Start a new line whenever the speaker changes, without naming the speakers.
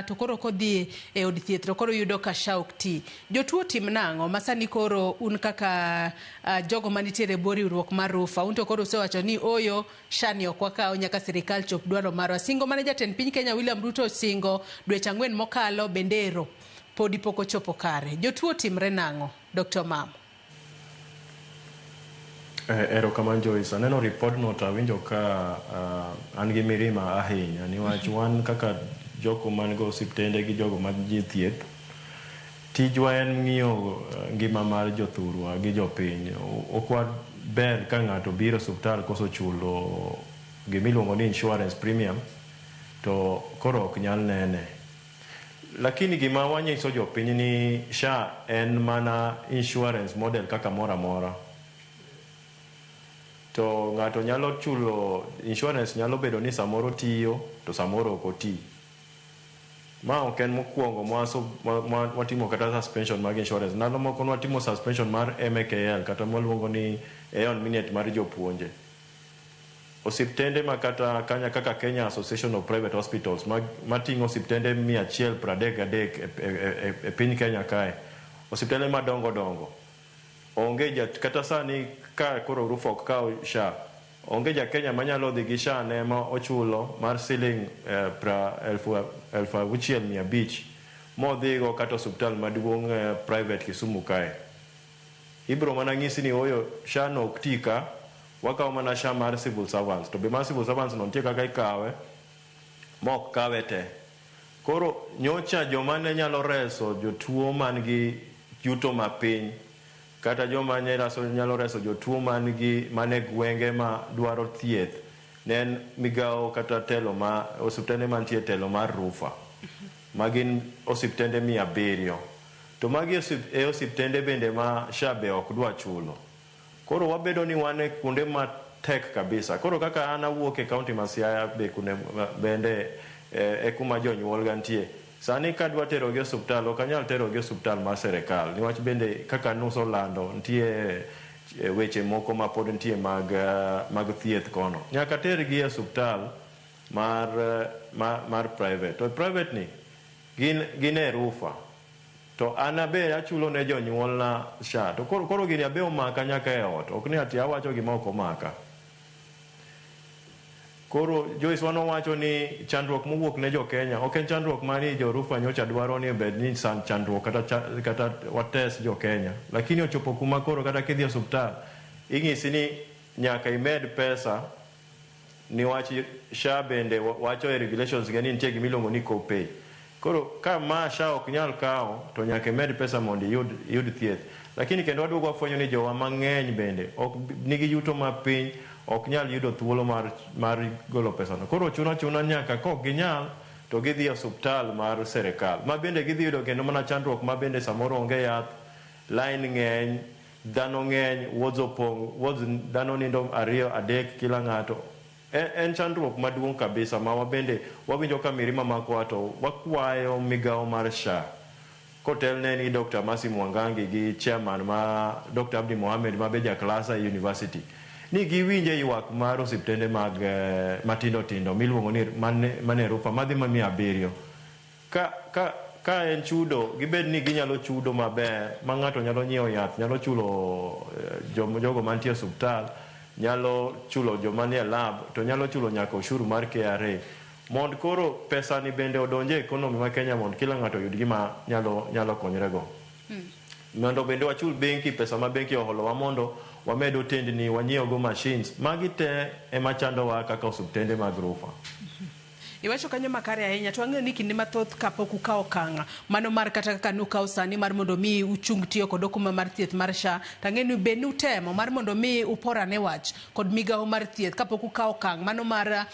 To koro kodhi e od thieth to koro yudo ka SHA ok ti. Jotuo tim nang'o ma sani koro un kaka jogo manitiere e bwo riwruok mar RUPHA, un to koro usewacho ni ooyo SHA ni ok wakaw nyaka sirikal chop dwaro marwa. Singo mane jatend piny Kenya William Ruto osingo dweche ang'wen mokalo bende ero podi pok ochopo kare. Jotuo timre nang'o? Dr. Omamo.
Erokamano Joyce. Aneno ripodno to awinjo ka an gi mirima ahinya niwach wan kaka jogo man go osiptende gi jogo man ji thieth, tijwa en ng'iyo ngima mar jothurwa gi jopiny. Ok ber ka ng'ato biro osiptal koso chulo gimiluongo ni insurance premium to koro ok nyal nene. Lakini gima wanyiso jopiny ni SHA en mana insurance model kaka moro amora. To ng'ato nyalo chulo insurance nyalo bedo ni samoro tiyo to samoro ok oti. Ma ok en mokwongo mwatimo kata suspension mag insurance. Ndalo moko nwatimo suspension mar MAKL kata mwaluongo ni Aon Minet mar jopuonje. Osiptende ma kata kanya kaka Kenya Association of Private Hospitals mating'o osiptende 133 e piny Kenya kae. Osiptende madongo dongo. Onge jat kata sani ka koro RUPHA ok kaw SHA, onge ja Kenya manyalo dhi gi SHA ne ma ochulo mar siling 6500 modhigo kata osiptal maduong' private Kisumu kae. Ibro mana nyisi ni oyo SHA no ok ti ka, wakawo mana SHA mar civil servants. To be mar civil servants no nitie kaka ikawe ma ok kawe te. Koro nyocha joma ne nyalo reso jotuo man gi yuto mapiny kata joma nyalo reso jotuo man gi mane gwenge ma dwaro thieth ne en migawo kata telo ma osiptende mantie telo mar RUPHA ma gin osiptende 700. To magi e osiptende bende ma SHA be ok dwa chulo. Koro wabedo ni wan e kuonde matek kabisa. Koro kaka an awuok e kaunti ma Siaya be kune bende e kuma jonyuol ga nitie. Sani kadwa tero gi osiptal ok anyal tero gi osiptal mar sirikal niwach bende kaka nusolando nitie weche moko ma pod nitie mag thieth kono. Nyaka tergi e osiptal mar private. To private ni gin e RUPHA. To an abe achulo ne jonyuolna SHA. To koro gini abe omaka nyaka e ot. Ok ni ati awacho gima ok omaka. Koro Joyce wan wawacho ni chandruok mowuok ne jo Kenya ok en chandruok ma ni jo RUPHA nyocha dwaro ni obed ni chandruok kata wates jo Kenya. Lakini ochopo kuma koro kata kidhi e osiptal ing'isi ni nyaka imed pesa niwach SHA bende wacho e regulations ge ni nitie gimiluongo ni co-pay. Koro ka ma SHA ok nyal kawo to nyaka imed pesa mondo iyud thieth. Lakini kendo waduogo wafwenyo ni jowa mang'eny bende ok nigi yuto mapiny, ok nyal yudo thuolo mar golo pesano. Koro chuno achuna nyaka kok ginyal to gidhi e osiptal mar sirikal. Ma bende gidhi yudo kendo mana chandruok ma bende samoro onge yath, line ng'eny, dhano ng'eny, wards opong', wards dhano nindo 2 3 kila ng'ato. En chandruok maduong' kabisa ma wabende wawinjo ka mirima makowa to wakwayo migawo mar SHA kotelne ni Dr. Mercy Mwangangi gi chairman ma Dr. Abdi Mohamed ma be ja klasa e university ni giwinje ywak mar osiptende mag matindo tindo miluongo ni mane RUPHA madhi ma 700. Ka en chudo, gibed ni ginyalo chudo maber ma ng'ato nyalo nyiewo yath, nyalo chulo jogo mantie e osiptal, nyalo chulo joma nie lab, to nyalo chulo nyaka ushuru mar KRA. Mond koro pesa ni bende odonje e economy ma Kenya mond kila ng'ato oyud gima nyalo konyrego. Mondo bende wachul benki pesa ma benki oholowa mondo wamed otendni, wanyiewgo machines. Magi te ema chandowa kaka osiptende mag RUPHA.
Iwacho kanyo makare ahinya to wang'eyo ni kinde mathoth kapok ukawo okang' mano mar kata kaka nukawo sani mar mondo mi uchung tiyo kod okumba mar thieth mar SHA, to ang'eyo ni be nutemo mar mondo mi uporane wach kod migawo mar thieth kapok ukawo okang' mano mar